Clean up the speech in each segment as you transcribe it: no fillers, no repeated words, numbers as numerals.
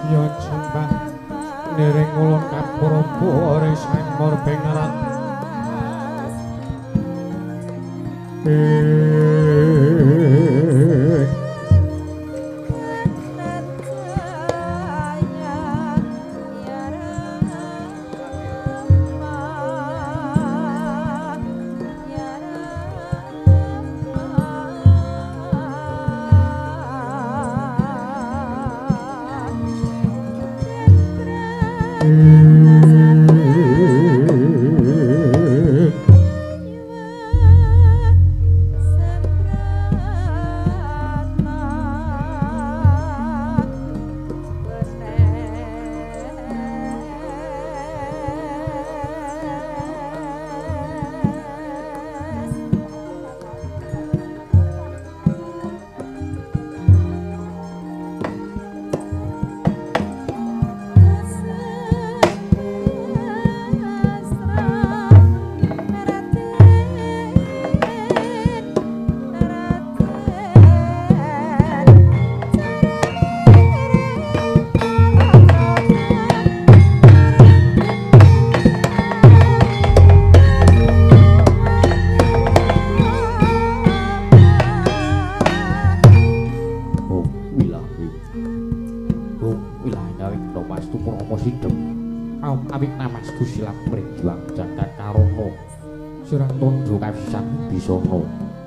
Ya jembah niring ulun kapura pura sang murbengrat.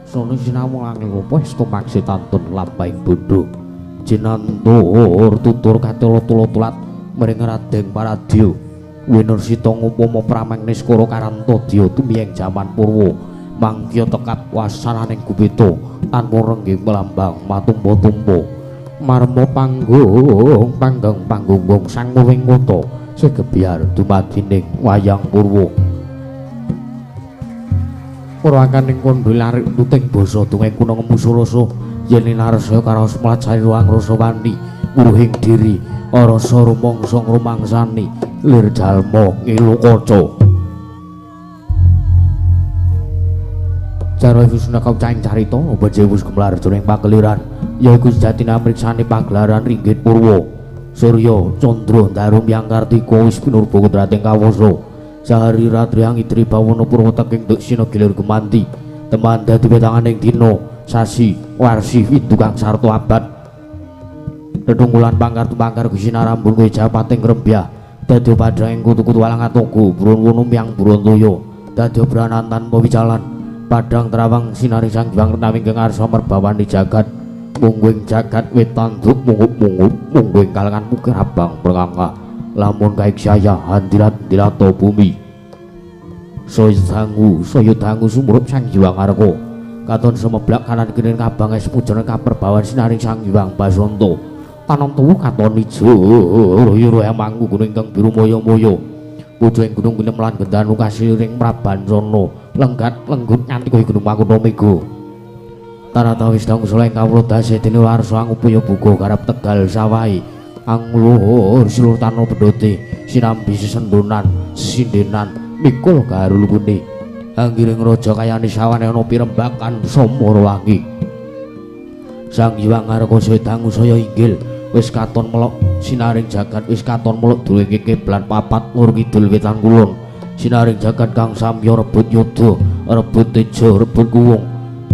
Sono sinau angel apa estu tantun lampahing bodho jinantur tutur katela-tula-tulat mring Raden Paradya winursita ngupama prameng niskara karantadya tumiyeng jaman purwa mangkya tekap wasananing gupita tanpa rengging melambang matumpa-tumpa marma panggung panggang panggunggung sang muwing kota segebyar dumadining wayang purwa. Purwakaning kondo larik tuting basa dongeng kuna ngemusu rasa yen linarsa karaos mlajari ruang rasa wani wuruhing diri rasa rumangsa ngrumangsani lir jalma ngilu kaca. Cara Wisnu kaucaing carita baje wis gemelar jroning pakeliran yaiku sejatine amriksane pagelaran ringgit purwa Surya Candra Darum Yang Kartika wis pinurba kodrating kawasa. Sahari ratri angidri bawana purwa teking duksina gilir gumanti teman dadi petanganing dina sasi warsi windu kang sarta abad tetunggulan pangkar tumangkar gusinarambun wejapating rembyah dadi padhang kutu-kutu alang atogo burun wunu miyang burontoya dadi branan tanpa wicalan padhang terawang sinari sang hyang renawing ngarsa merbawani jagat mungguing jagat witanduk mungup-mungup mungguing kalangan mukir abang prengangka lamun kaiksaya handilat dilato bumi saya dangu sumurup sang hyang arka katon semeblak kanan kiri kabang es pujana kaperbawan sinaring sang hyang basanta tanom tuwu katon ijo yura mangku gunung ingkang biru moyo-moyo pucuking gunung gunem lan gendanu kasiring prabancana lenggat lenggut nganti kaya gunung Mangkuno Mega tanah tawis dangu soleng kawula dase dene warsa angupaya buka garap tegal sawahi angluhur silur tano bendote sinambi sesendonan sesindenan mikul garulukune anggiring raja kayane sawane ana pirembakan samarawangi sang hyang arka sedangu saya inggil wis katon melok sinaring jagat wis katon melok duweke kiblat papat lur kidul wetan kulon sinaring jagat kang samya rebut yuda rebut teja rebut kuwung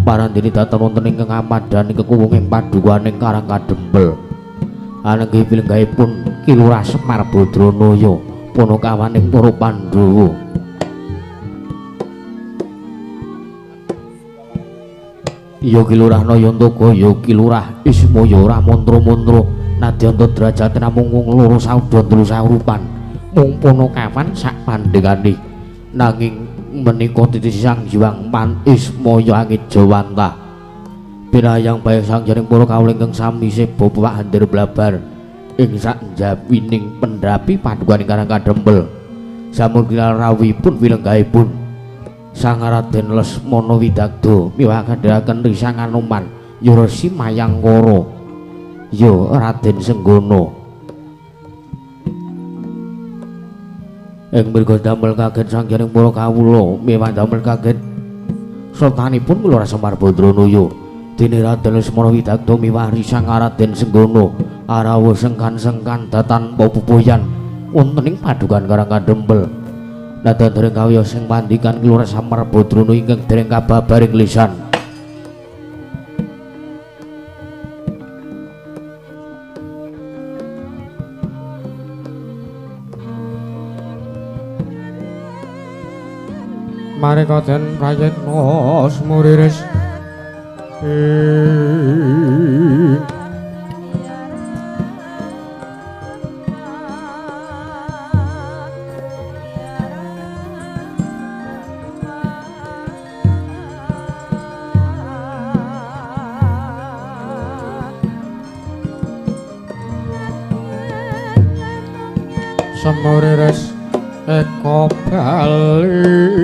parandene datan wonten ing ngamadhaning kekuwung ing padukuhaning Karang Kadempel anenggi pilenggahipun Ki Lurah Semar Badranaya punakawaning para Pandhawa. Ya Ki Lurah Nayantaka ya Ki Lurah Ismaya ora mantra-mantra nadyanta derajate namung wong loro saudha telu saurupan mung punakawan sak pandhengane nanging menika titi Sang Hyang Pan Ismaya Angijawantah pinayang bayang sang jaring para kawula ingkang sami seba pewak handir blabar ing sak njawining pendhapi padukaning Karang Kadempel sampun rawuhipun wilenggahipun Sang Raden Lesmana Widagda miwah kandhakaken Risang Anoman ya Resi Mayangkara ya Raden Senggana ing mriku damel kaget sang jaring para kawula miwah damel kaget sultanipun Lurah Semar Badranaya Dene Raden Lesmana Widagda miwah Sang Raden Senggana arawuh sengkan-sengkan tanpa pupuyan wonten ing padukan Karang Kadempel. Nadyan dereng kawiyos ing pandikan Ki Lurah Samar Badrana ingkang dereng kababaring lisan. Mareka den prayitna semuriris semuriris eko bali.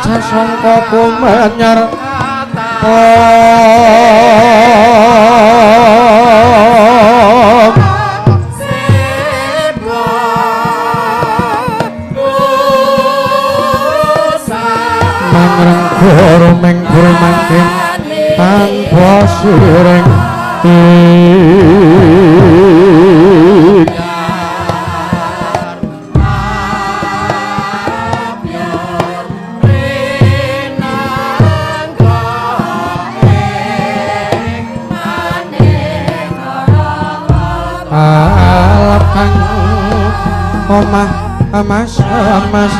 Sasongko kumenyar mangreng guru menggur mangkin tanpa siring. Omah emas emas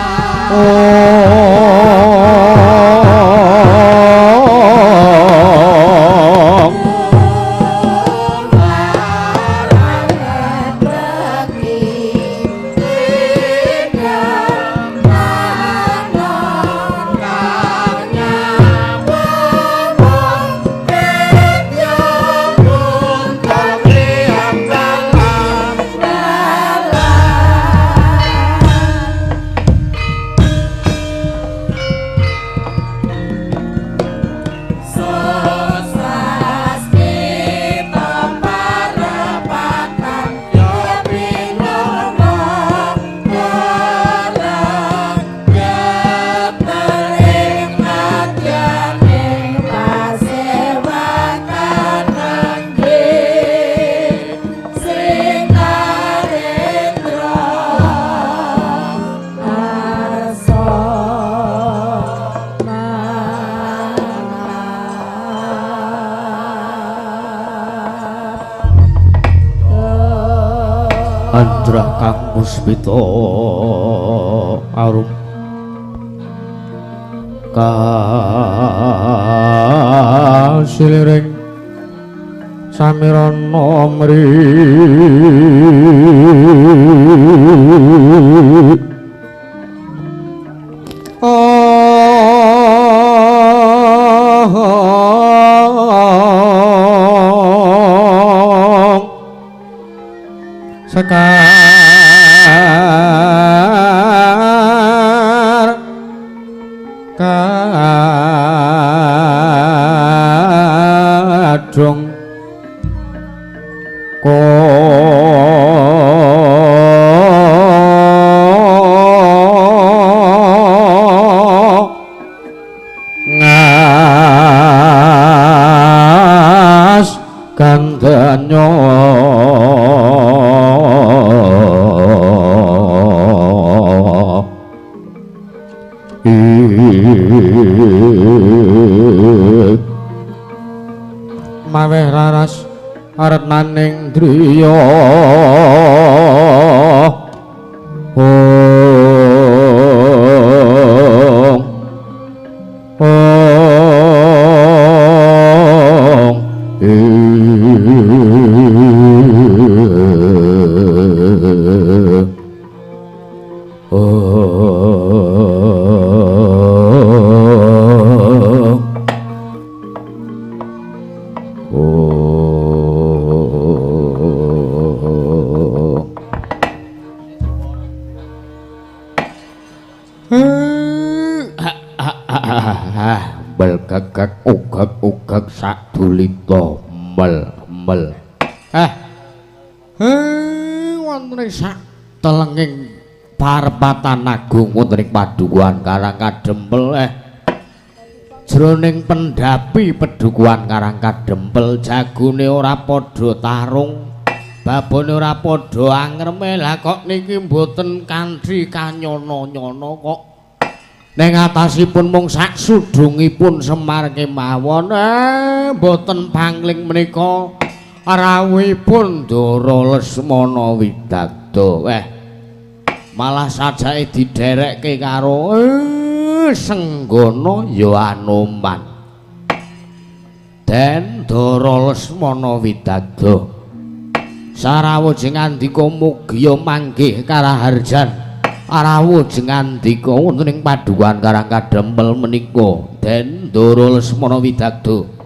Andrah Kang Muspita Arum. Kasiliring samirana mri sekar kadung ngas gandanyo maweh raras aretnaning driya ong ong belgagak ugag-ugag sadulita mel-mel. Wonten ing sak telenging parepatan agung wonten ing padukuhan Karang Kadempel. Jroning pendhapi pedukuhan Karang Kadempel jagone ora padha tarung, babone ora padha angreme. Lah kok niki mboten kanthi kanyana-nyana kok ning atasipun mung sak sudungipun Semar kemawon. Mboten pangling menika rawuhipun Ndara Lesmana Widagda. Malah sajake didherekke karo Senggana ya Anoman. Den Ndara Lesmana Widagda sarawuh jengandika mugia manggih karaharjan. Rawuh jengandika wonten ing padukuhan Karang Kadempel menika Den Ndara Lesmana Widagda.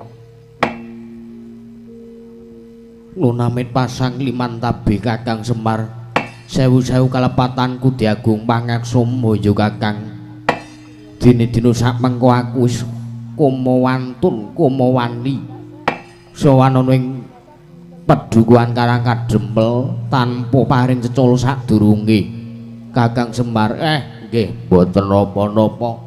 Lunamit pasang liman tabi Kakang Semar, sewu-sewu kalepatan Kudi Agung pangaksomo ya Kakang. Dene dina sak mengko aku wis kumawantun kumawani sowan ana ing pedukuhan Karang Kadempel tanpa paring cecul sadurunge. Kakang Semar, nggih mboten napa-napa.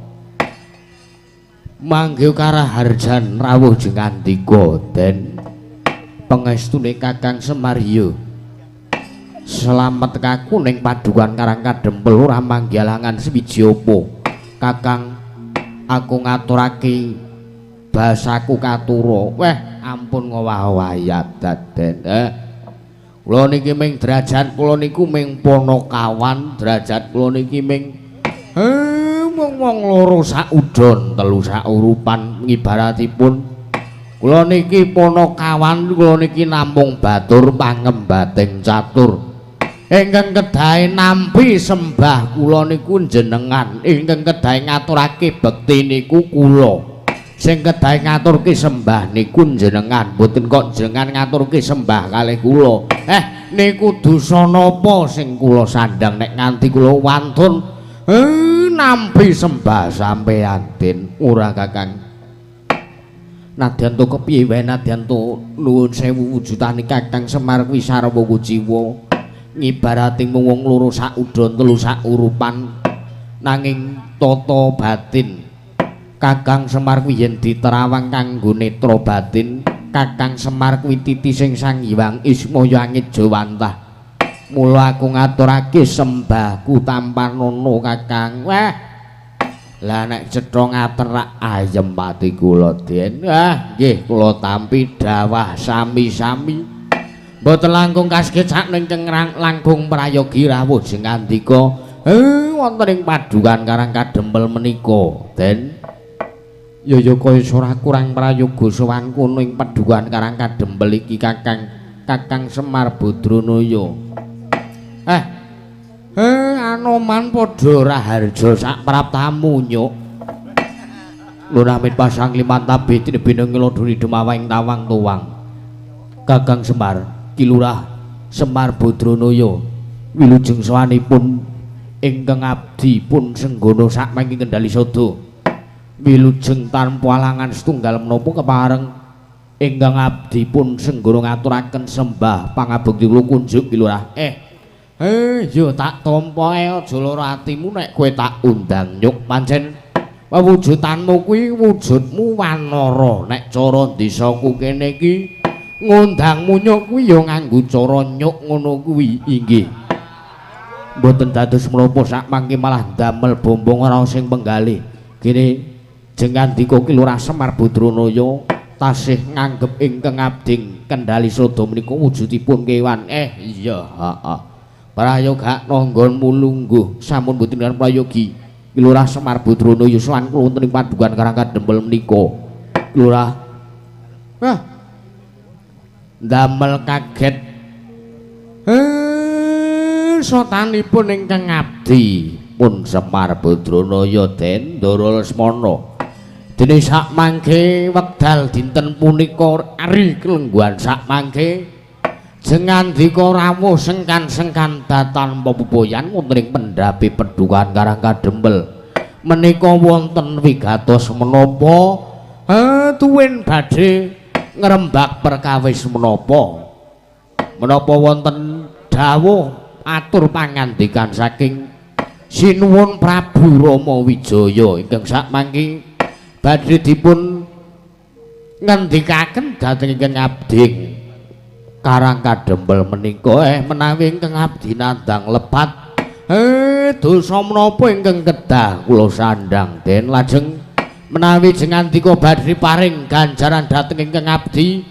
Mangga karaharjan rawuh jengandika Den pengestune Kakang Semar ya. Slamet kaku ning padukuhan Karang Kadempel ora manggih alangan sewiji apa. Kakang, aku ngaturake basaku katura. Weh, ampun ngowah-owahi adat Den. Kula niki ming derajat kula niku ming panakawan, derajat kula niki ming mung wong loro sak udon, telu sak urupan ngibaratipun. Kula niki panakawan, kula niki namung batur pangembating catur. Ingkang kedahe nampi sembah kula niku jenengan, ingkang kedahe ngaturake bekti niku kula. Sing kedahe ngaturke sembah niku jenengan, mboten kok jenengan ngaturke sembah kalih kula. Niku dosa napa sing kula sandhang nek nganti kula wantun nampi sembah sampeyan Den? Ora Kakang. Nadyan to kepiye wae nadyan to nuwun sewu wujudane Kakang Semar kuwi sarwa kuciwa. Ngibarate mung wong loro sak udon telu sak urupan nanging tata batin Kakang Semar kuwi yen diterawang kanggo netra batin, Kakang Semar kuwi titising Sang Hyang Ismaya Angejawantah. Mula aku ngaturake sembahku tampanana Kakang. Wah. Lah nek cetha ngaterak ayem pati kula Den. Wah, nggih kula tampi dawah sami-sami. Mboten langkung kasget sak ning langkung prayogi rawuh jengandika wonten ing padukan Karang Kadempel menika Den. Ya ya kaya ora kurang prayoga sowan kono ing Padukuhan Karang Kadempel iki Kakang Kakang Semar Badranaya. Eh. Anoman padha raharja sak praptamu nyuk. Lunamit pasang liman tabe tinebene ngelodoni demawang tawang tuwang. Kakang Semar, Ki Lurah Semar Badranaya wilujeng sowanipun ingkang abdi pun senggono sak mangke kendali sada. Wilujeng tanpa alangan setunggal menapa kepareng ingkang abdi pun senggono ngaturaken sembah pangabekti kula kunjuk Ki Lurah. Ya tak tampa ae aja lara atimu nek kowe tak undang nyuk pancen wewujudanmu kuwi wujudmu wanara nek cara desaku kene iki ngundangmu nyuk kuwi ya nganggo cara nyuk ngono kuwi inggih. Mboten dados menapa sak mangke malah ndamel bombong ora sing penggalih. Kene jengandika Ki Lurah Semar Badranaya tasih nganggep ingkang abdi kendali sada menika wujudipun kewan. Iya, heeh. Prayoga nanggonmu lungguh sampun boten prayogi. Ki Lurah Semar Badranaya sowan kula wonten ing Padukuhan Karang Kadempel menika. Ki Lurah. Wah. Ndamel kaget. Sotanipun ingkang abdi pun Semar Badranaya Den Ndara Lesmana. Dene sak mangke wekdal dinten punika ari kelengguhan sak mangke jengandika rawuh sengkan-sengkan datan pepupuyan wonten ing pendhape Padukuhan Karang Kadempel menika wonten wigatos menapa tuwin badhe ngrembak perkawis menapa menapa wonten dawuh atur pangandikan saking Sinuwun Prabu Rama Wijaya ingkang sak mangke badhe dipun ngendikaken dhateng ingkang abdi Karang Kadempel menika menawi ingkang abdi nandhang lepat dosa menapa ingkang kedah kula sandhang den lajeng menawi jengandika badhe paring ganjaran dhateng ingkang abdi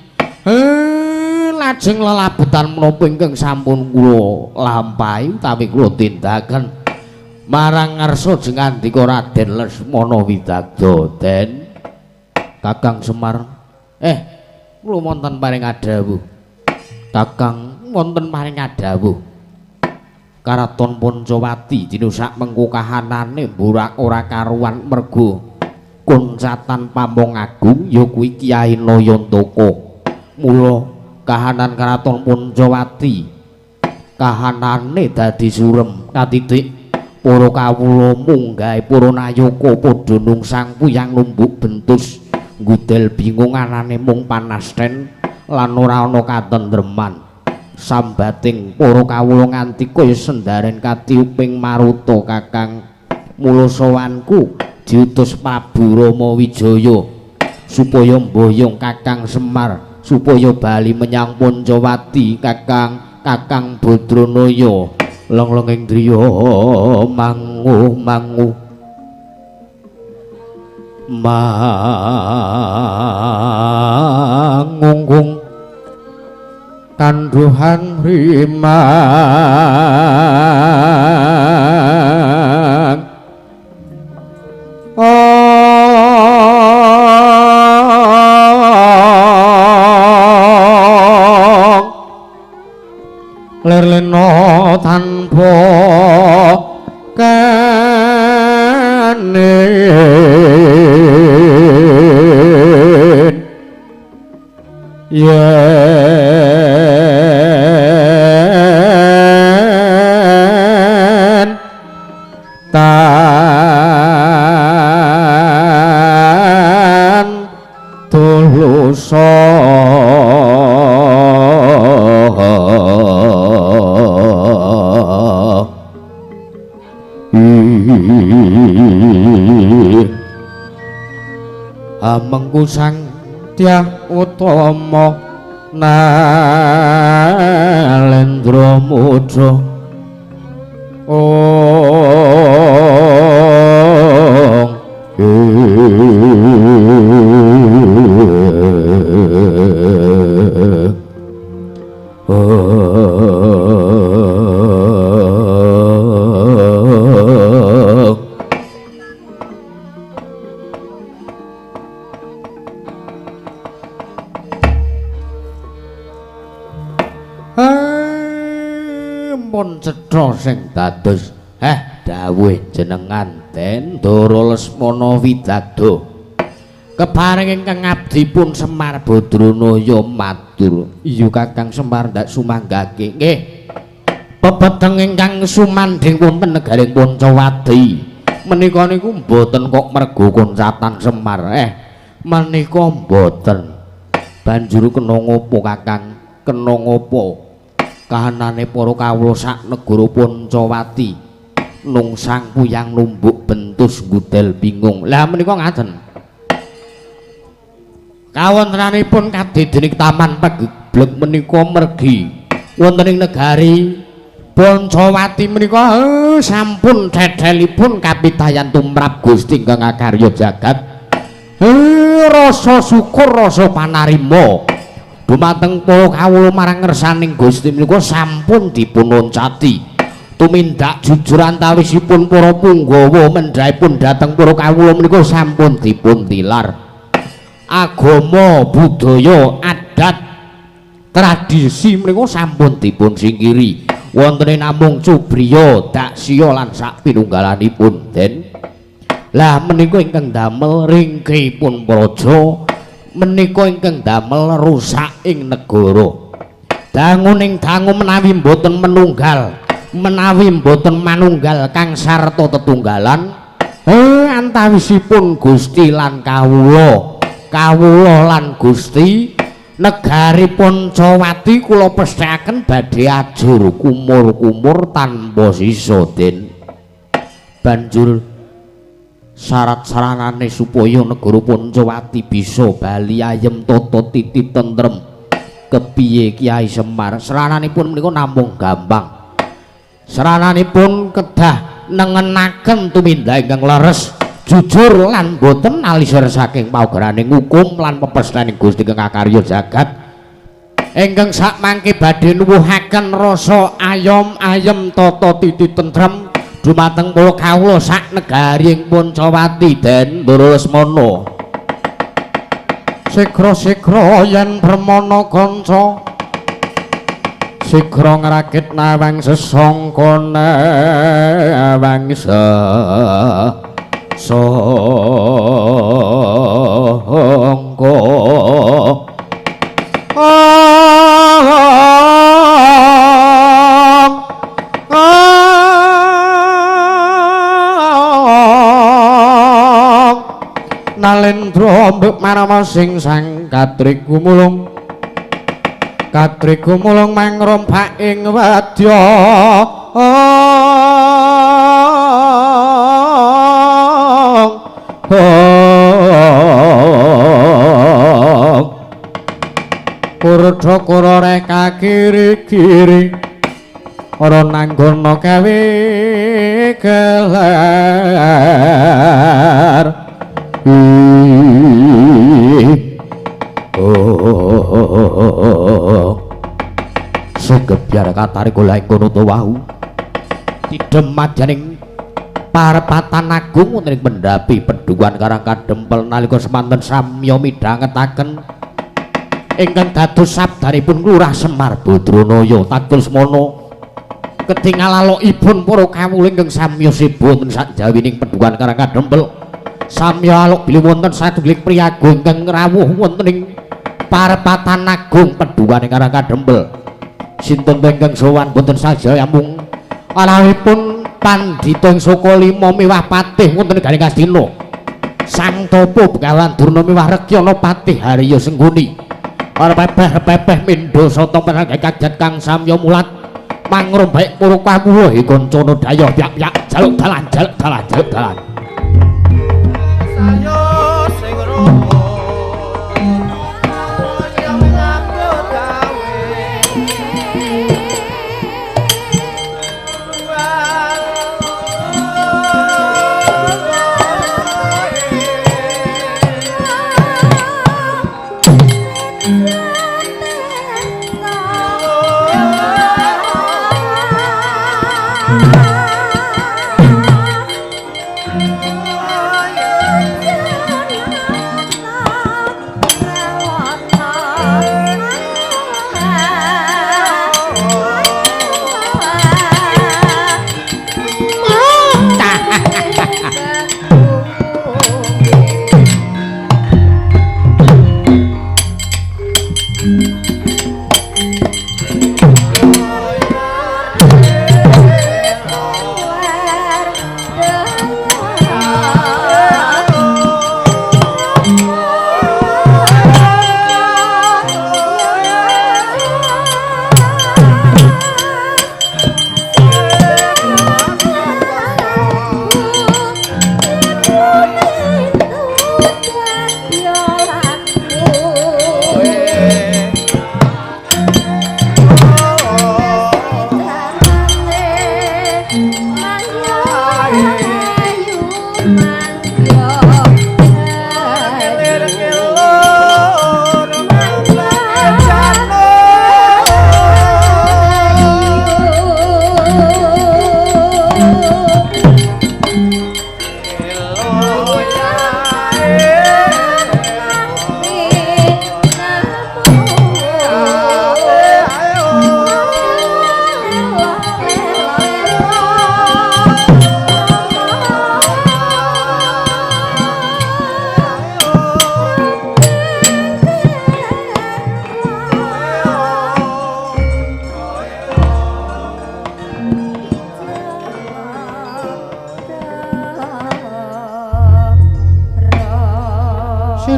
lajeng lelabetan menapa ingkang sampun kula lampahi utawi kula tindakaken marang ngarsa jengandika Raden Lesmana Widagda den Kakang Semar. Kula wonten paring adhawuh Kakang wonten paring adhawuh Karaton Pancawati dina sak mengko kahanane mburak ora karuan merga kuncatan pamong agung ya kuwi Kyai Nayantaka. Mula kahanan Karaton Pancawati kahanane dadi surem katitik para kawula munggahe para nayaka padha nungsang puyang numbuk bentus ngudel bingung anane mung panasten lan ora ana katendreman sambating para kawula nganti kaya sendaren katiuping maruta Kakang. Mula sowanku diutus Prabu Rama Wijaya supaya mboyong Kakang Semar supaya bali menyang Pancawati Kakang Kakang Badranaya. Long-longing driya mangu mangu mangunggung kandhuhan rimang lerlena tanpa kanen yen tan tulusa amengku sang Dyah Utama Nalendra Mudha ong Pun cetha sing dados dawuh jenengan Den Ndara Lesmana Widado. Kepareng ingkang abdi pun Semar Badranaya matur. Iya Kakang Semar ndak sumanggake. Nggih. Pepeteng ingkang sumandhing wonten negaring Pancawati menika niku mboten kok mergo koncatan Semar. Menika mboten. Banjur kena ngopo Kakang? Kena ngopo? Kahanane para kawula sak negara Pancawati nungsang puyang numbuk bentus ngudel bingung. Lah menika ngaten. Kawontenanipun kadedening Taman Pageblek menika mergi wonten ing negari Pancawati menika sampun thethelipun kapitayan tumrap Gusti ingkang akarya jagat. Rasa syukur rasa panarima dumateng para kawula marang ngersaning Gusti menika sampun dipunoncati. Tumindak jujur antawisipun para punggawa mendhahipun dhateng para kawula menika sampun dipuntilar. Agama, budaya, adat, tradisi menika sampun dipunsingkiri. Wontene namung cubriya, daksiya lan sak pinunggalanipun Den. Lah menika ingkang damel ringkihipun praja, menika ingkang damel rusak ing negara. Danguning dangu menawi mboten menunggal, menawi mboten manunggal kang sarta tetunggalan, antawisipun Gusti lan kawula, kawula lan Gusti negari Pancawati kula pesthekaken badhe ajur kumur-kumur tanpa sisa Den. Banjur syarat saranane supaya negara Pancawati bisa bali ayem tata titi tentrem kepiye Kyai Semar? Sarananipun menika namung gampang. Sarananipun kedah nengenaken tumindak ingkang leres, jujur lan boten alisir saking paugeraning hukum lan pepesthening Gusti ingkang akarya jagat. Ingkang sakmangke badhe nuwuhaken rasa ayom ayem tata titi tentrem dumateng para kawula sak negari ing Pancawati Den Ndara Lesmana. Sigra-sigra yen permana kanca, sigra ngrakit nawang sesangka nawang sesangka. Nalendra mbek marama sing sang katri gumulung, katri gumulung mangrompak ing wadya. Kurda kura reka kiri-kiri ora nanggono gawe gelar. Segebyar katarik oleh kono wau tidem madyaning parepatan agung wonten ing pendhapi Pedukuhan Karang Kadempel nalika semanten samya midhangetaken ingkang dados sabdanipun Lurah Semar Badranaya tatkala semono ketingal alokipun para kawula ingkang samya seba wonten sakjawining Pedukuhan Karang Kadempel. Samya alok bilih wonten satunggiling priyaga ingkang rawuh wonten ing parepatan agung Pedukuhan Karang Kadempel. Sinten ingkang sowan boten saja amung alahipun pandhita ing saka lima miwah patih wonten garing Astina. Sang Tapa Begawan Durna miwah Rekyana Patih Harya Sengguni. Ora pepeh-pepeh mindha sata penangga kaget kang samya mulat mangrombaik para kawula kancana daya pyak-pyak jaluk dalan jaluk dalan jaluk dalan. Sayo sing ruwut yang nyambut gawe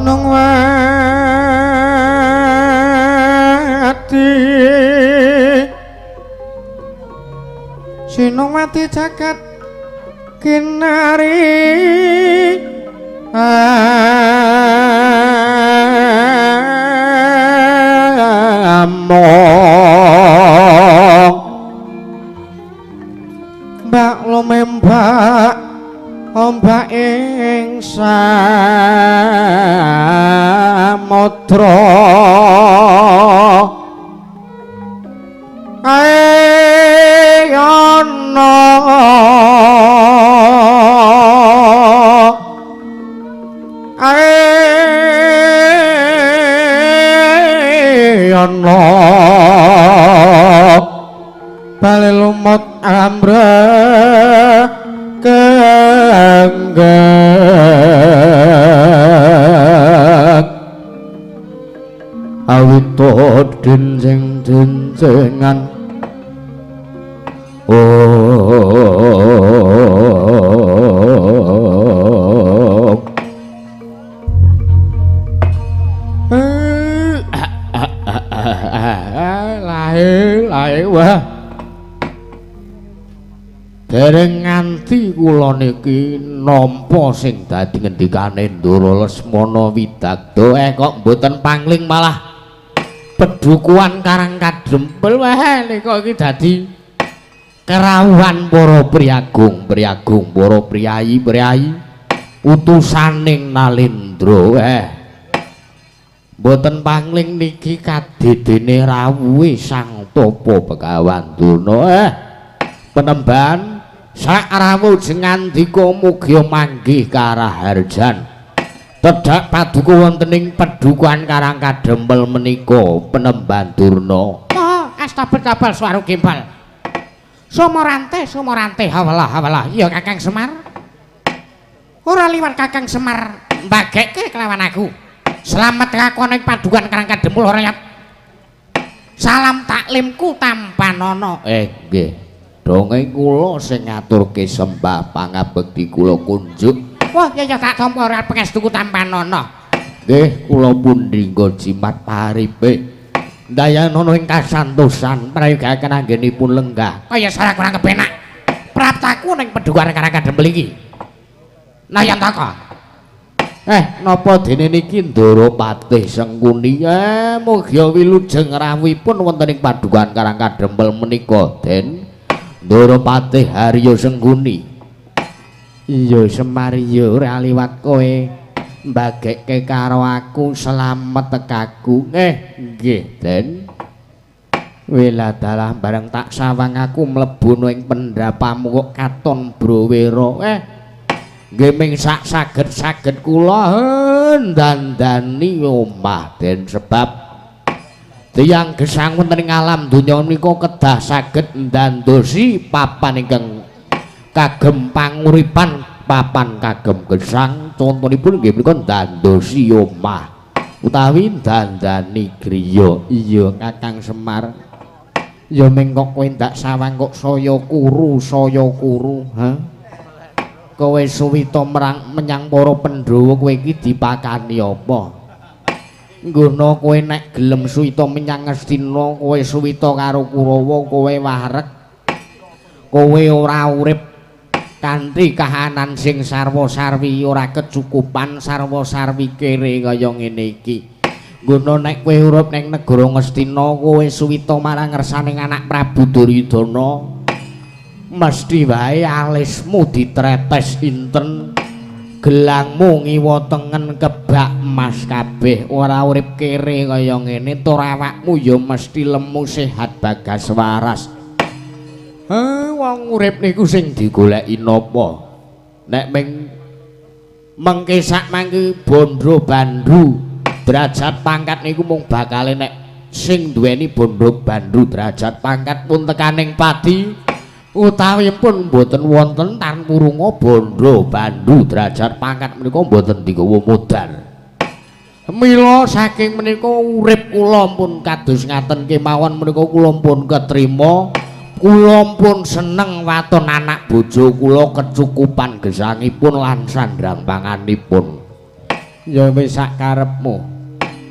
Sinung wati, sinung wati jagat kinari among mbak lumembak ombak ing samudra ae ana ae ana bali lumut ambre kenggeng awito dinjing dinjengan oh lae lae wah dereng nganti kula niki nampa sing dadi ngendikane Ndara Lesmana Widagda kok mboten pangling malah pedukuhan Karang Kadempel wah nika iki dadi kerawuhan para priyagung-priyagung para priyayi-priyayi utusaning Nalendra mboten pangling niki kadedene rawuhe Sang Tapa Begawan Durna penemban sak rawuh jengandika mugi manggih karaharjan tedhak paduka wonten ing pedukuhan Karang Kadempel menika penemban Durna. Oh, astabel-tabel suara gempal. Sumorante sumorante hawalah hawalah. Iya Kakang Semar. Ora liwat Kakang Semar mbagekke kelawan aku. Slamet kakon ing padukuhan Karang Kadempel ora yat. Salam taklimku tampanana. Nggih. Donge kula sing ngaturke sembah pangabekti kula kunjuk. Wah, ya ya tak tampa ora pangestuku tampanana. Nggih, kula pundhingga jimat paripe. Ndayanana ing kasantosan prayogaken anggenipun lenggah. Kaya salah kurang kepenak. Praptaku ning pedukuhan Karang Kadempel iki. Nayantaka. Napa dene niki Ndara Patih Sengkuni? Mugi wilujeng rawuhipun wonten ing padukuhan Karang Kadempel menika, Den. Ndara Patih Harya Sengkuni. Iya Semar ya ora liwat kowe mbagekke karo aku slamet tekaku. Nggih, Den. Weladalah bareng tak sawang aku mlebu ing pendapamu kok katon browera. Nggih ming sak saged-saged kula ndandani omah Den sebab tiyang gesang wonten ing alam donya menika kedah saged ndandosi papan ingkang kagem panguripan papan kagem gesang contonipun nggih menika ndandosi omah utawi ndandani griya. Iya Kakang Semar ya ming kok kowe ndak sawang kok saya kuru saya kuru ha kowe suwita merang menyang para Pandhawa kowe iki dipakani apa? Nggono kowe nek gelem suwita menyang Ngastina kowe suwita karo Kurawa kowe wareg kowe ora urip kanthi kahanan sing sarwa-sarwi ora kecukupan sarwa-sarwi kere kaya ngene iki. Nggono nek kowe urip ning negara Ngastina kowe suwita marang ngersaning anak Prabu Duryudana mesti wae alismu ditretes inten gelangmu ngiwa tengen kebak emas kabeh ora urip kere kaya ngene tur awakmu ya mesti lemu sehat bagas waras. Wong urip niku sing digoleki napa? Nek ming mengke sak mangke bondo bandu derajat pangkat niku mung bakale nek sing duweni bondo bandu derajat pangkat pun tekaning pati utawi pun mboten wonten tan purunga bondo bandu derajat pangkat menika mboten digawa modal. Mila saking menika urip kula pun kados ngaten kemawon menika kula pun ketrima. Kula pun seneng waton anak bojo kula kecukupan gesangipun lan sandhang panganipun. Ya wis sak karepmu.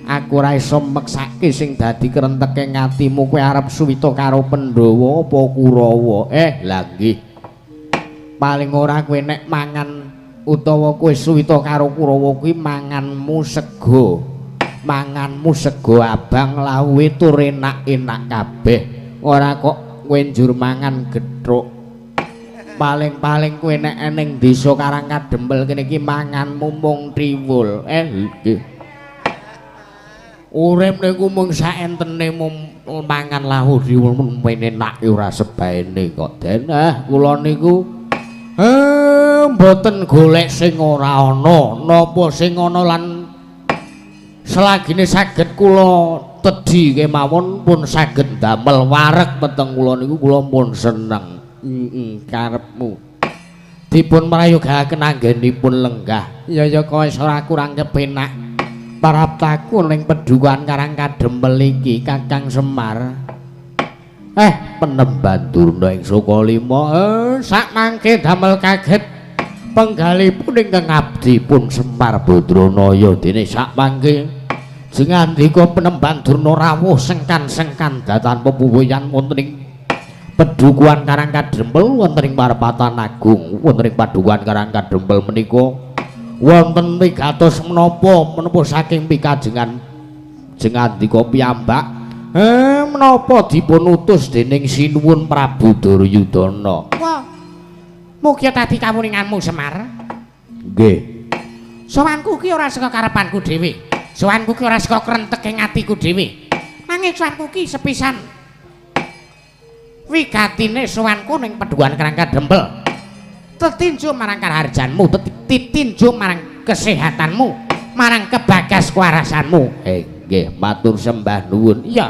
Aku ora iso meksake sing dadi krenteke atimu kowe arep suwita karo Pandhawa apa Kurawa. Lah nggih. Paling ora kowe nek mangan utawa kowe suwita karo Kurawa kuwi manganmu sego. Manganmu sego abang lawuhe tur enak-enak kabeh. Ora kok kowe njur mangan gethuk. Paling-paling kowe nek ning desa Karang Kadempel kene iki manganmu mung triwul. Nggih. Urip niku mung saentene mung mangan lawuh triwul men enake ora sebaene kok. Den, kula niku mboten golek sing ora ana, napa sing ana lan selagine saged kula tedhi kemawon pun saged ndamel wareg peteng kula niku kula pun seneng. Karepmu dipun prayogakaken anggenipun lenggah. Ya ya kok wis ora kurang kepenak paraptaku ning pedukuhan Karang Kadempel iki Kakang Semar. Penemban Durna ing Sukalima sak mangke damel kaget penggalipun ingkang abdi pun Semar Badranaya dene sak mangke jengandika penemban Durna rawuh sengkan-sengkan datan pepuwiyan wonten ing pedukuhan Karang Kadempel wonten ing parepatan agung wonten ing padukuhan Karang Kadempel menika wonten wigatos menapa menapa saking pikajengan jengandika piyambak menapa dipun utus dening Sinuwun Prabu Duryudana. Wah, mugi dadi kawuninganmu Semar. Nggih. Sowanku ki ora saka karepanku dhewe. Sowanku ki ora saka krenteke atiku dhewe. Nanging sowanku ki sepisan wigatine sowanku ning pedukuhan Karang Kadempel. Tetinju marang karaharjanmu, titinju marang kesehatanmu, marang kebagas kuwarasanmu. Nggih, matur sembah nuwun. Iya.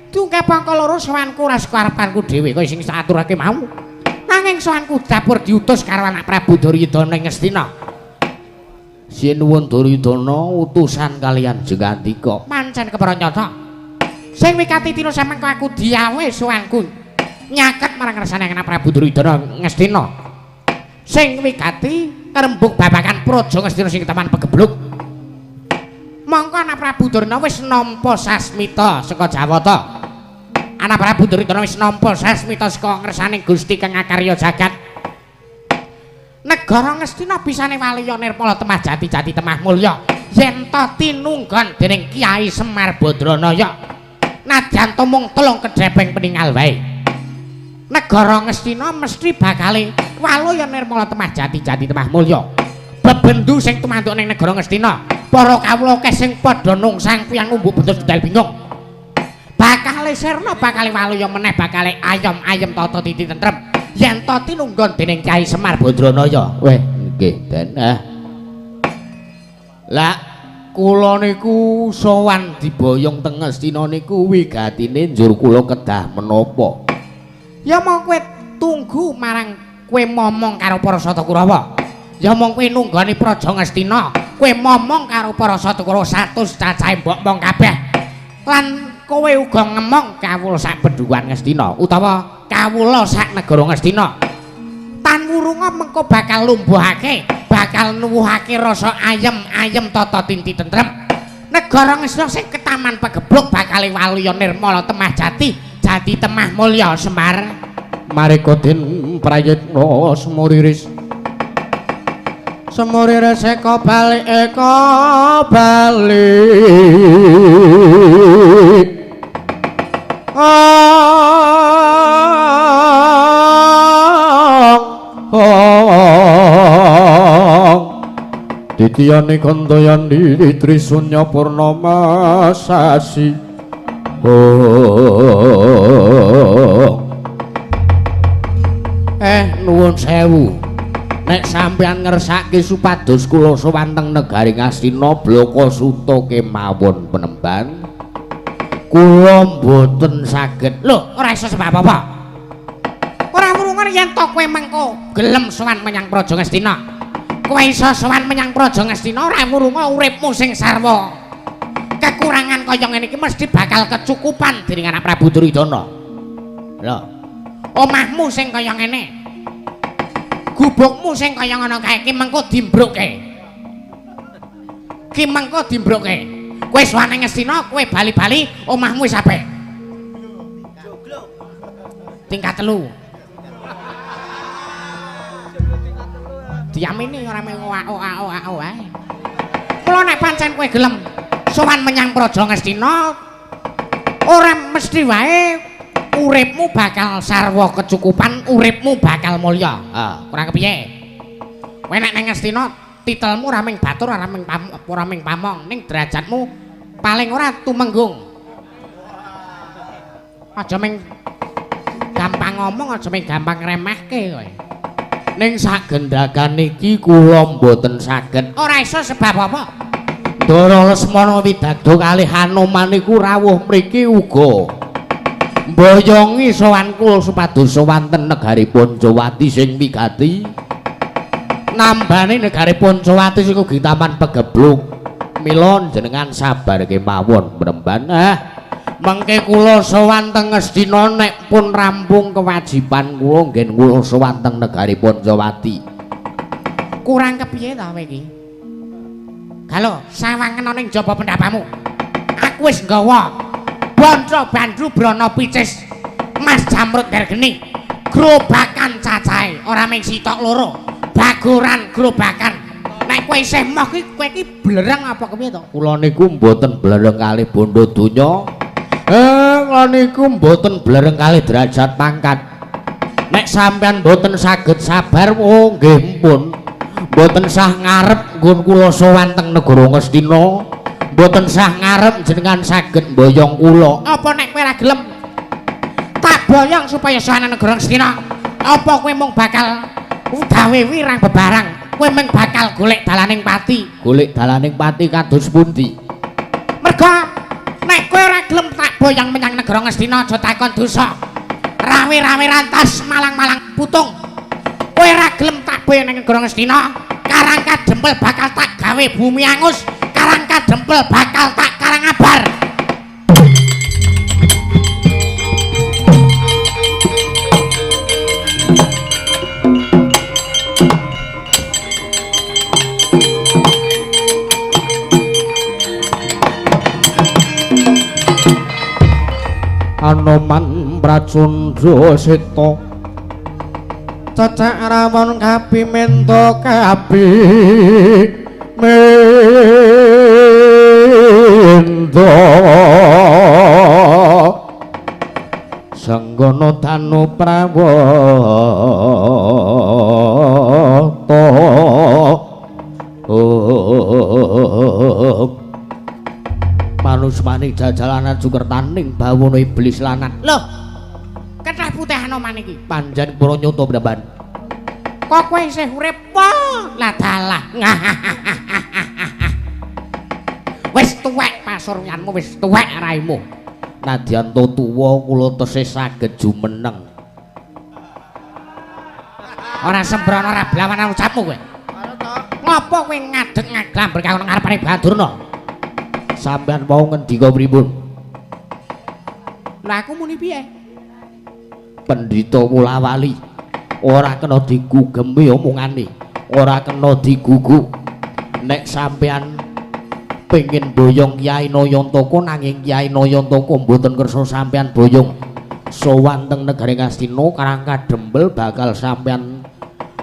Tungkap angka loro sowanku ora saka karepanku dhewe kaya sing tak aturake mau. Nanging sowanku dapur diutus karo anak Prabu Duryudana ing Ngastina. Sinuwun Duryudana utusan kaliyan jengandika. Pancen kepara nyata. Sing wigati tina samengko aku diawe sowanku nyaket marang ngersane anak Prabu Duryudana Ngastina. Sing wigati rembug babagan praja Ngastina sing teman pegebluk. Mongko anak Prabu Durna wis nampa sasmita saka Jawata. Anak Prabu Duryudana wis nampa sasmita saka ngersane Gusti kang akarya jagat. Negara Ngastina bisane waliya nirmala temah jati-jati temah mulya yen ta tinunggon dening Kyai Semar Badranaya. Nadyan ta mung telung kedhepeng peningal wae. Negara Ngastina mesti bakale waluya nirmala temah jati-jati temah mulya. Bebendu sing tumanduk ning negara Ngastina, para kawula akeh sing padha nungsang piyang umbuk bentus dal bingung. Bakale sirna bakale waluya meneh bakale ayom-ayem tata titi tentrem yen ta tinunggon dening Kyai Semar Badranaya. Weh, nggih, Den. Lah kula niku sowan diboyong teng Ngastina niku wigatine njur kula kedah menapa? Ya mong kowe tunggu marang kowe momong karo para Sata Kurawa. Ya mong kowe nunggoni praja Ngastina, kowe momong karo para Sata Kurawa 100 cacahe mbok mong kabeh. Lan kowe uga ngemong kawula sak pedukuhan Ngastina utawa kawula sak negara Ngastina. Tan wurunga mengko bakal lumbuhake, bakal nuwuhake rasa ayem-ayem tata tinti tentrem. Negara Ngastina sing ketaman pegebluk bakal waluya nirmala temah jati, jati temah mulya Semar. Mareka den prayitna semuriris. Semuriris eka balik eka balik. Ditiyani kantayani trisunya purnamasasi. Nuwun sewu. Nek sampeyan ngersake supados kula sowan teng negari Ngastina blaka suta kemawon penemban. Kula mboten saged. Lho, ora iso sebab apa? Ora wurungan yen to kowe mengko gelem sowan menyang Praja Ngastina. Kowe iso sowan menyang Praja Ngastina ora wurunga uripmu sing sarwa kekurangan kaya ngene iki mesti bakal kecukupan dening anak Prabu Duryudana. Lho, omahmu sing kaya ngene, gubukmu sing kaya ngono kae iki mengko dimbrukke. Ki mengko dimbroke. Kowe sowan ning Ngastina, kowe bali-bali omahmu wis apik. Tingkat 3. Diamini ora mung oak-oak wae. Mula nek pancen kowe gelem sowan menyang Praja Ngastina, ora mesti wae uripmu bakal sarwa kecukupan, uripmu bakal mulya. Ha, kurang kepiye? Kowe nek nang Ngastina titelmu ora mung batur, ora mung pamong, ning derajatmu paling ora tumenggung. Aja mung gampang ngomong, aja mung gampang ngremehke kowe. Ning sagendhagan iki kula mboten saged. Ora iso sebab apa? Ndara Lesmana Widagda kalih Hanoman iku rawuh mriki uga mboyongi sowan kula supados sowan ten negari Pancawati sing wigati. Nambane negari Pancawati sing ugi taman pegebluk. Mila jenengan sabar kemawon mremban. Mengke kula sowan teng Ngastina nek pun rampung kewajiban kula nggen kula sowan teng negari Pancawati. Kurang kepiye ta kowe iki? Galo, sawangena ning jaba pendapamu. Aku wis nggawa Banca Bandru Brana Picis Mas Jamrud Dergeni. Grobakan cacahe ora mung sitok loro. Bagoran grobakan. Nek kowe isih moh ki kowe iki blereng apa kepiye to? Kula niku mboten blereng kalih bondo donya. Kula niku mboten blereng kalih derajat pangkat. Nek sampean mboten saged sabar, oh nggih mpun. Mboten sah ngarep nggon kula sowan teng negara Ngastina. Mboten sah ngarep jenengan saged mboyong kula. Apa nek kowe ora gelem tak boyong supaya sowan negara Ngastina? Apa kowe mung bakal gawe wirang bebarang? Kowe mung bakal golek dalaning pati. Golek dalaning pati kados pundi? Merga nek kowe ora gelem tak boyong menyang negara Ngastina, aja takon dosa. Rawe-rawe rantas malang-malang putung. Kowe ora gelem tak boyong nang negara Ngastina, Karang Kadempel bakal tak gawe bumi angus, Karang Kadempel bakal tak karang abar. Anoman Pracundra Seta cecak rawon kapimento kapimendo senggono danu prawata manusmani jajalanan sukertaning bawono iblis lanat. Loh, kethah putih Hanoman iki panjen pura nyata mremban. Kok kowe isih urip? Wah, lah dalah. Wis tuwek pasuryanmu, wis tuwek raimu. Nadyan to tuwa kula tesih saged jumeneng. Ora sembrono ora blawanan ucapmu kowe. Ngopo kowe ngadeg ngaglamber karo ngarepane Badurna? Sampeyan mau ngendika pripun? Lah aku muni piye? Pendhita Wulawali ora kena digugemi omongane, ora kena digugu. Nek sampeyan pengin boyong Kyai Nayantaka nanging Kyai Nayantaka mboten kersa sampeyan boyong sowan teng negari Ngastina, Karang Kadempel bakal sampeyan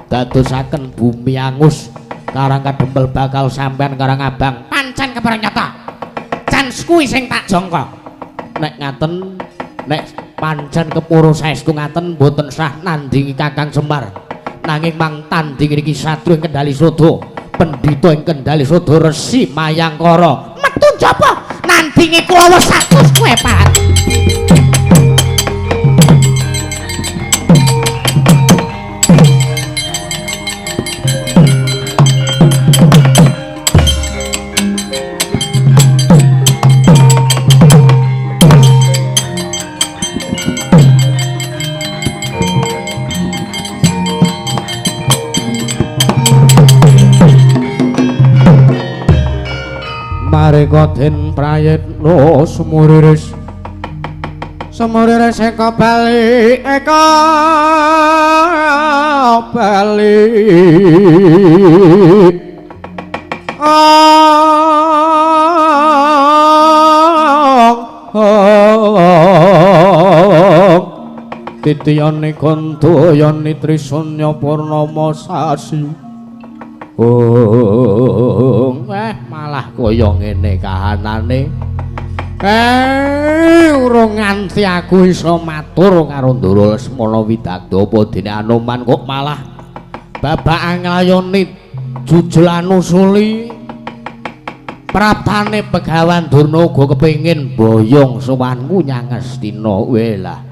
dadosaken bumi angus, Karang Kadempel bakal sampeyan karang abang. Pancen kepareng nyata. Cans kuwi sing tak jangka. Nek ngaten, nek pancen kepara saestu ngaten mboten sah nandingi Kakang Semar. Nanging mang tanding niki satru ing Kendali Sada, pendhita ing Kendali Sada Resi Mayangkara. Metu njaba nandingi kula wis 100 kowe, Pak. Mareka den prayitna sumuriris sumuriris eka bali eka bali Titiyane kandayani Trisunya Purnama sasi. Oh, malah kaya ngene kahanane. Urung nganti aku iso matur karo Ndara Lesmana Widagda apa dene Anoman kok malah babakan nglayoni jujul anusuli. Praptane Begawan Durna uga kepengin boyong sowanku nyang Ngastina. Welah.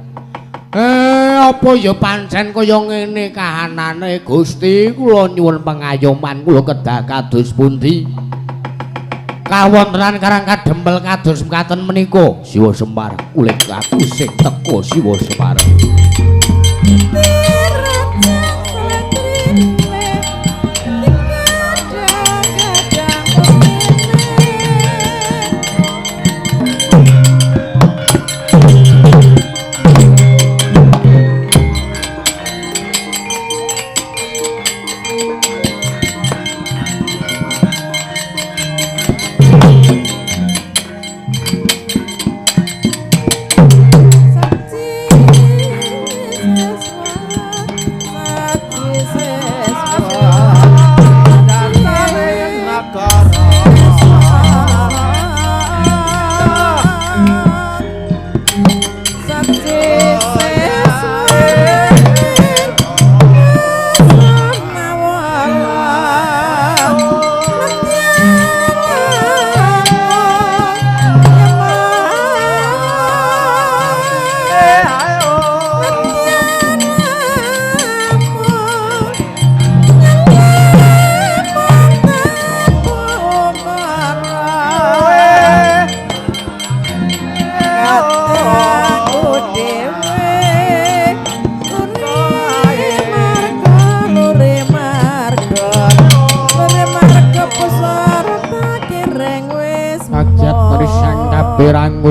Apa ya pancen kaya ngene kahanane Gusti? Kula nyuwun pengayoman kula kedah kados pundi? Kawontenan Karang Kadempel kados mekaten menika. Siwa Semar kulit aku sing teka Siwa Semar.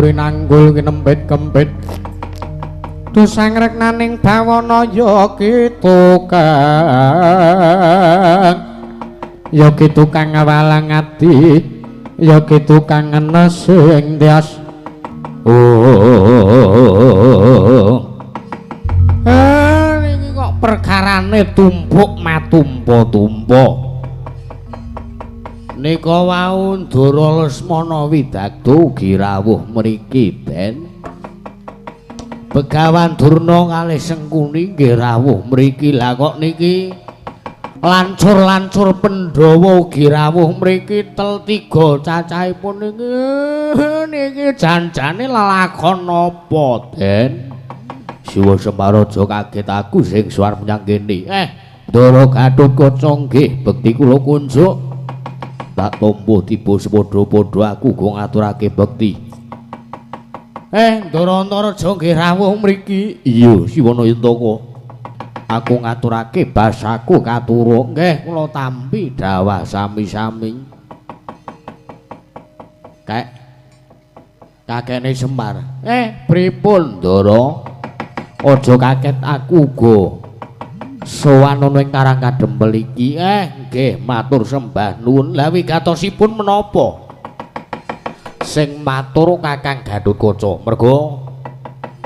Nanggul kinempit kempit dusang reknaning bawana ya kitu kang ya kitu kang ngawalang ati ya kitu kang ngenes ing tias. Oh, iki kok perkarane tumpuk matumpa-tumpa. Nika wau Ndara Lesmana Widagda ugi rawuh mriki Den. Begawan Durna kalih Sengkuni nggih rawuh mriki. Lah kok niki lancur-lancur Pandhawa ugi rawuh mriki tel tiga cacahipun niki niki janjane lelakon napa Den? Siwa Semar aja kaget aku sing sowan menyang kene. Ndara Gatotkaca nggih bekti kula kunjuk. Tak tompo tiba sepadha-padha aku uga ngaturake bekti. Ndara Antareja nggih rawuh mriki. Iya, Siwana Yantaka. Aku ngaturake basaku katura. Nggih, kula tampi dawah sami-sami. Kek kakene Semar. Pripun Ndara? Aja kaget aku uga sowan ana ing Karang Kadempel iki. Nggih, matur sembah nuwun. Lah wigatosipun menapa? Sing matur Kakang Gatotkaca. Merga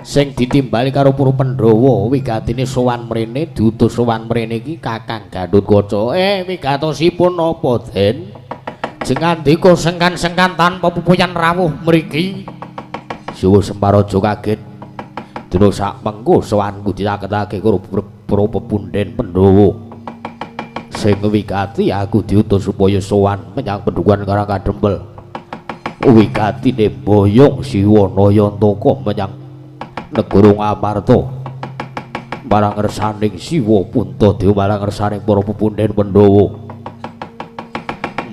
sing ditimbali karo para Pandhawa wigatine sowan mrene, diutus sowan mrene iki Kakang Gatotkaca. Wigatosipun napa, Den? Jengandika sengkan-sengkan tanpa pupuyan rawuh mriki. Siwa Semar aja kaget. Dina sak mengko sowanku ditaketake karo para pepunden Pandhawa. Sing wigati aku diutus supaya sowan menyang Pendhukuhan Karang Kadempel. Wigatine boyong Siwana Yantaka menyang negara Ngamarta. Marang ngersaning Siwa Puntadewa marang ngersaning para pepunden Pandhawa.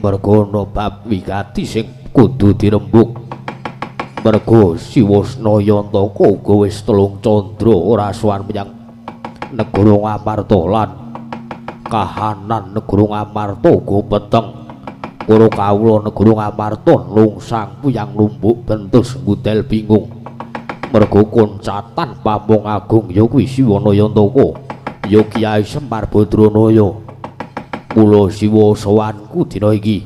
Merga ana bab wigati sing kudu dirembug. Merga Siwa Yantaka uga wis telung candra ora sowan menyang negara Ngamarta lan kahanan negara Ngamarta uga peteng. Para kawula negara Ngamarta nungsang puyang numbuk bentus ngudel bingung. Merga koncatan pamong agung ya kuwi Siwana Yantaka ya Kyai Semar Badranaya. Mula Siwa sowanku dina iki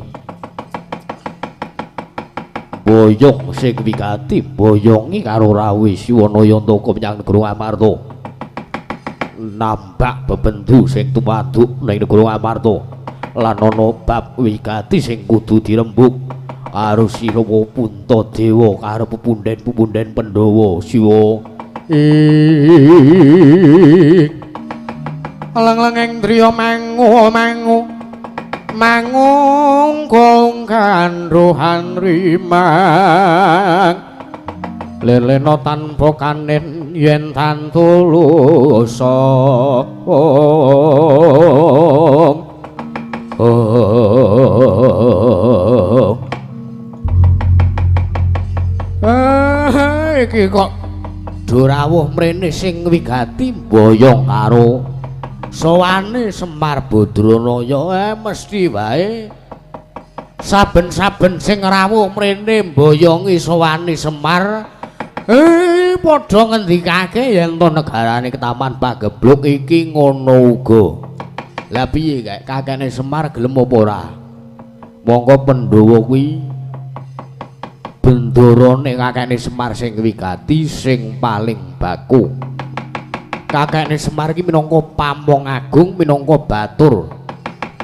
boyong sing wigati boyongi karo rawuh Siwana Yantaka menyang negara Ngamarta. Nambak bebendu sing tumanduk ning negara Ngamarta lan ana bab wigati sing kudu dirembug karo Siwa Puntadewa karo pepunden-pepunden Pandhawa. Siwa ing leng-lenging driya mangu mangu mangungkung kandhuhan rimang lelena tanpa kanen yen tantulus. Iki kok do rawuh mrene sing wigati mboyong karo sowane Semar Badranaya. Mesti wae saben-saben sing rawuh mrene mboyongi sowane Semar padha ngendikake yen to negarane Ketaman Pagebluk iki ngono uga. Lah piye kek kakene Semar gelem apa ora? Mongko Pandhawa kuwi bendorone kakene Semar sing wigati sing paling baku. Kakene Semar iki minangka pamong agung, minangka batur.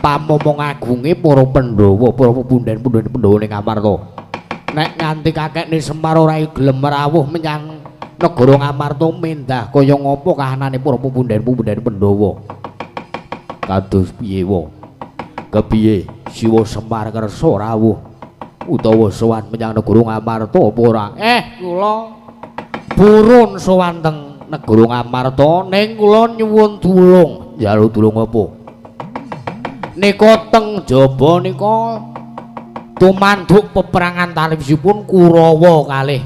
Pamomong agunge para Pandhawa, para pepunden-punden Pandhawa ning Ngamarta. Nek nganti kakekne Semar ora gelem rawuh menyang negara Ngamarta mendah kaya ngapa kahanane para pepunden-pepunden Pandhawa. Kados piye wa? Kepiye Siwa Semar kersa rawuh utawa sowan menyang negara Ngamarta apa ora? Kula purun sowan teng negara Ngamarta ning kula nyuwun tulung. Njaluk tulung apa? Nika teng jaba nika tumanduk peperangan taliwisipun Kurawa kalih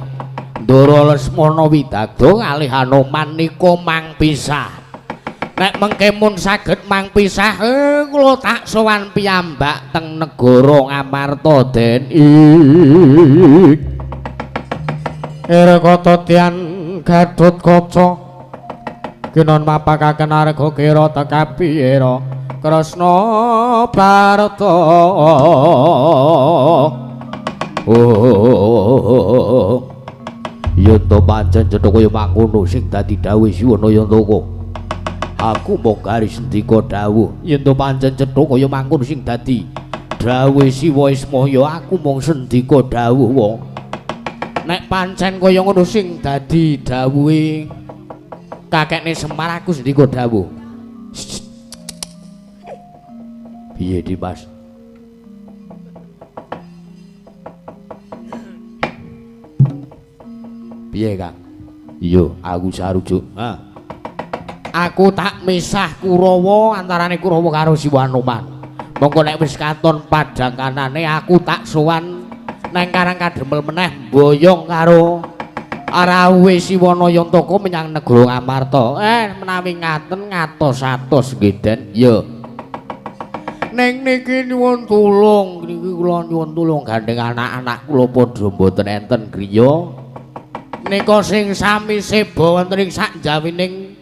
Ndara Lesmana Widagda kalih Hanoman nika mang pisah. Nek mengke mun saged mang pisah, kula tak sowan piyambak teng negara Ngamarta den. Ira kata tian Gatotkaca kinon mapakaken arga kira tekapi era Kresna Barata. Oh, yen to pancen cetha kaya mangkono sing dadi dawuh Siwana Yantaka. Aku mung garis ndika dawuh yen to pancen cetha kaya mangkono sing dadi dawuh Siwa Ismaya, aku mung sendika dawuh wong. Nek pancen kaya ngono sing dadi dawuhe kakekne Semar, aku sendika dawuh. Piye Dimas? Piye Kang? Iya, aku sarujuk. Ha. Aku tak misah Kurawa antarane Kurawa karo Siwa Hanoman. Mongko nek wis katon padhang kanane aku tak sowan nang Karang Kademel meneh mboyong karo rawuhe Siwana Yantaka menyang negara Ngamarta. Menawi ngaten ngatos-atos nggih Den. Ya. Ning niki nyuwun tulung, niki kula nyuwun tulung gandeng anak-anak kula padha mboten enten griya. Nika sing sami seba wonten ing sakjawining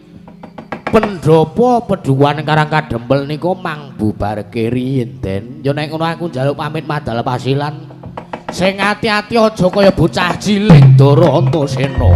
pendhapa pedhuwan Karang Kadempel nika mang bubarke riyin Den. Ya nek ngono aku njaluk pamit madal pasilan. Sing ati-ati aja kaya bocah cilik Ndara Antasena.